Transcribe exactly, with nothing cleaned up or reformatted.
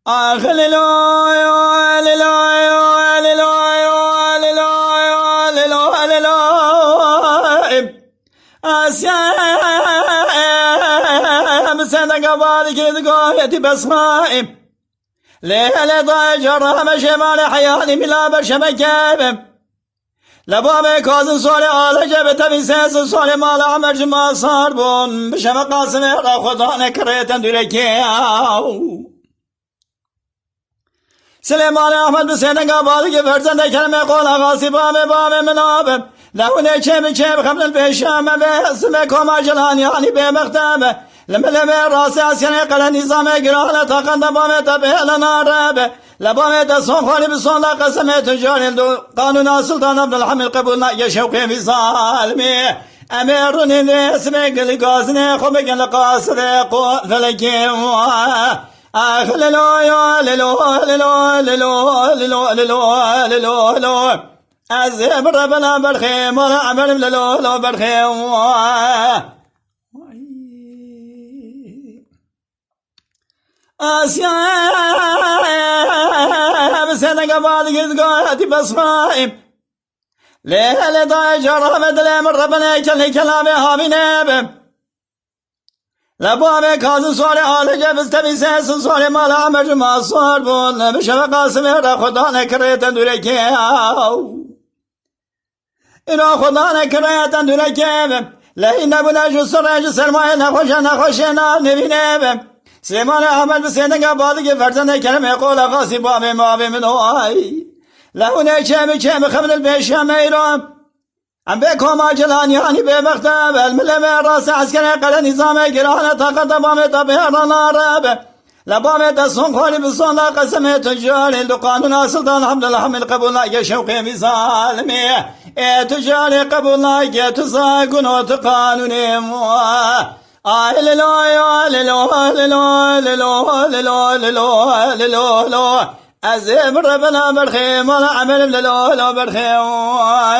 Ax lilo, lilo, lilo, lilo, lilo, lilo, lilo, lilo. Asya bi sendeka balî kiridigo yetî besma. Lê lê dayê cara me şêmanê heyanî mîla ber şemeke be. Lebabê Kazim Salê Alece bi tevî sêsin salê mala Emer ji ma sar bûn. Bi şeveqa sivê re xwe dane kirêtin dûrekê. Silêmanê Ahmed bi sêdinga balikê ferzendê kelmê qola xasî bavê bavê min abim. Lehûnê çê bi çê bi xemlin pêşiya me be. Sivê koma cilanî hanî bêbexte be. Li milê me rastê eskerê qele nîzamê girane taqenda bavê te bê le nare be. Lebavê te son xwarî bi sonda qesemê tu carê du qanûna Sultan Abdulhamid qebûl nake şewqê vî zalimî. Em ê rûnê dê sibê gilî gazinê xwe bikin li qasirê qol felekê wa. Ax lilo yo lilo lilo lilo lilo lilo lilo lilo lilo. Ez ê bi rebena berxê mala emerim lilo lilo berxê wa. Asya bi sêdinga balikê digo yetî besma. Lê lê dayê cara me dilê min rebinê kelê kelamê havînê be. Lebavê Kazim Salê Alece bi tevî sêsin salê mala Emer ji ma sar bûn. Bi şeveqa sivê re xwe dane kirêtin dûrekê. Îro xwe dane kirêtin dûrekê. Lehî nebûne ji sirê ji sermayê nexweşe nexweşê nav nivînê be. Sêmanê Ahmed bi sêdinga balikê ferzendê keremê qola xasî bavê mavê min o ay. Lehûnê çê bi çê bi xemlil pêşiya me îro. Em bê koma cilaniyanî bêbexte be. Milê me rastê eskerê qele nîzamê girane taqeta bavê te bê re nare be. Lebavê te son xwarî bi sonda qesemê tu carê li qanûna Sultan Abdulhamid qebûl nake şewqê vî zalimî. Ê tu carê qebûl nake tu zagun û tu qanûnê wa. Ay lilo yo lilo lilo lilo lilo lilo lilo lilo. Ez ê bi rebena berxê mala emerim lilo lilo berxê wa.